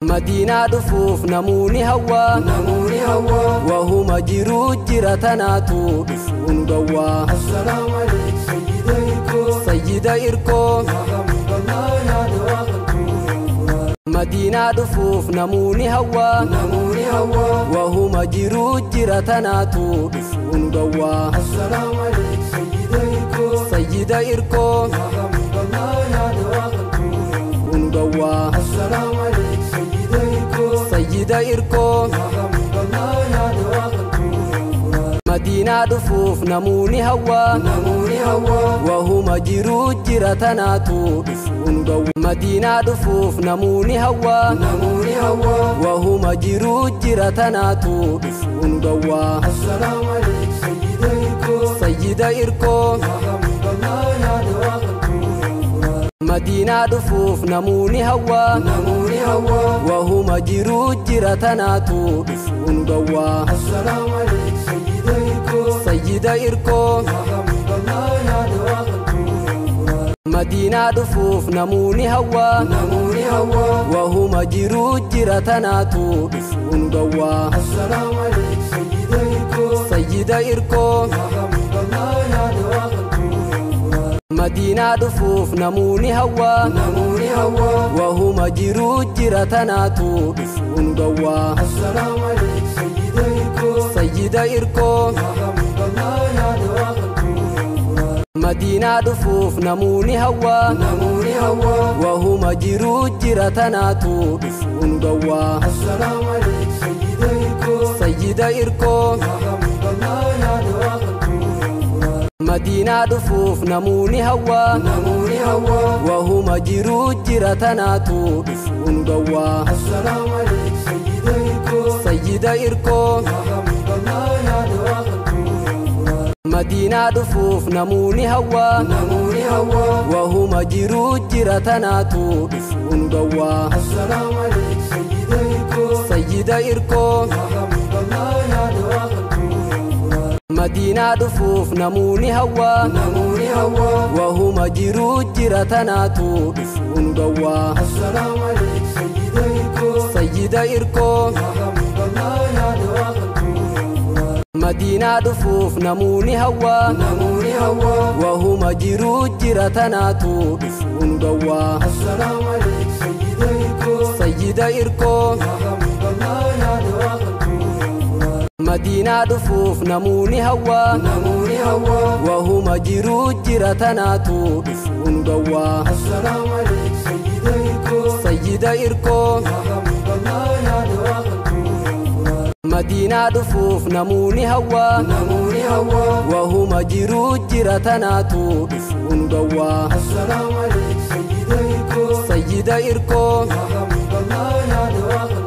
Madiinaa dhufuuf namoonni hawwaa. Namoonni hawwaa. Wahuma jiruu jira tanaatu dhufuu nu dhowwaa. Assalaamu alayk sayyida irkoo. Sayyida irkoo. Yaa habiiballah yaa dawaa qalbii. Madiinaa dhufuuf namoonni hawwaa. Namoonni hawwaa. Wahuma jiruu jira tanaatu dhufuu nu dhowwaa. Assalaamu alayk sayyida irkoo. Sayyida irkoo. Yaa habiiballah yaa dawaa qalbii. Nu dhowwaa. Assalaamu alayk sayyida irkoo. Sayyida irkoo. Yaa habiiballah yaa dawaa qalbii. Madiinaa dhufuuf namoonni hawwaa. Namoonni hawwaa. Wahuma jiruu jira tanaatu dhufuu nu dhowwaa. Madiinaa dhufuuf namoonni hawwaa. Namoonni hawwaa. Wahuma jiruu jira tanaatu dhufuu nu dhowwaa. Assalaamu alayk sayyida irkoo. Sayyida irkoo. Yaa habiiballah yaa dawaa qalbii. Madiinaa dhufuuf namoonni hawwaa. Namoonni hawwaa. Wahuma jiruu jira tanaatu dhufuu nu dhowwaa. Assalaamu alayk sayyida irkoo. Sayyida irkoo. Yaa habiiballah yaa dawaa qalbii. Madiinaa dhufuuf namoonni hawwaa. Namoonni hawwaa. Wahuma jiruu jira tanaatu dhufuu nu dhowwaa. Assalaamu alayk sayyida irkoo. Sayyida irkoo. Yaa habiiballah yaa dawaa qalbii. Madiinaa dhufuuf namoonni hawwaa. Namoonni hawwaa. Wahuma jiruu jira tanaatu dhufuu nu dhowwaa. Assalaamu alayk sayyida irkoo. Sayyida irkoo. Yaa habiiballah yaa dawaa qalbii. Madiinaa dhufuuf namoonni hawwaa. Namoonni hawwaa. Wahuma jiruu jira tanaatu dhufuu nu dhowwaa. Assalaamu alayk sayyida irkoo. Sayyida irkoo. Yaa habiiballah yaa dawaa qalbii. Madiinaa dhufuuf namoonni hawwaa. Namoonni hawwaa. Wahuma jiruu jira tanaatu dhufuu nu dhowwaa. Assalaamu alayk sayyida irkoo. Sayyida irkoo. Yaa habiiballah yaa dawaa qalbii. Madiinaa dhufuuf namoonni hawwaa. Namoonni hawwaa. Wahuma jiruu jira tanaatu dhufuu nu dhowwaa. Assalaamu alayk sayyida irkoo. Sayyida irkoo. Yaa habiiballah yaa dawaa qalbii. Madiinaa dhufuuf namoonni hawwaa. Namoonni hawwaa. Wahuma jiruu jira tanaatu dhufuu nu dhowwaa. Assalaamu alayk sayyida irkoo. Sayyida irkoo. Yaa habiiballah yaa dawaa qalbii. Madiinaa dhufuuf namoonni hawwaa. Namoonni hawwaa. Wahuma jiruu jira tanaatu dhufuu nu dhowwaa. Assalaamu alayk sayyida irkoo. Sayyida irkoo. Yaa habiiballah yaa dawaa qalbii. Madiinaa dhufuuf namoonni hawwaa. Namoonni hawwaa. Wahuma jiruu jira tanaatu dhufuu nu dhowwaa. Assalaamu alayk sayyida irkoo. Sayyida irkoo. Yaa habiiballah yaa dawaa qalbii. Madiinaa dhufuuf namoonni hawwaa. Namoonni hawwaa. Wahuma jiruu jira tanaatu dhufuu nu dhowwaa. Assalaamu alayk sayyida irkoo. Sayyida irkoo. Yaa habiiballah yaa dawaa qalbii.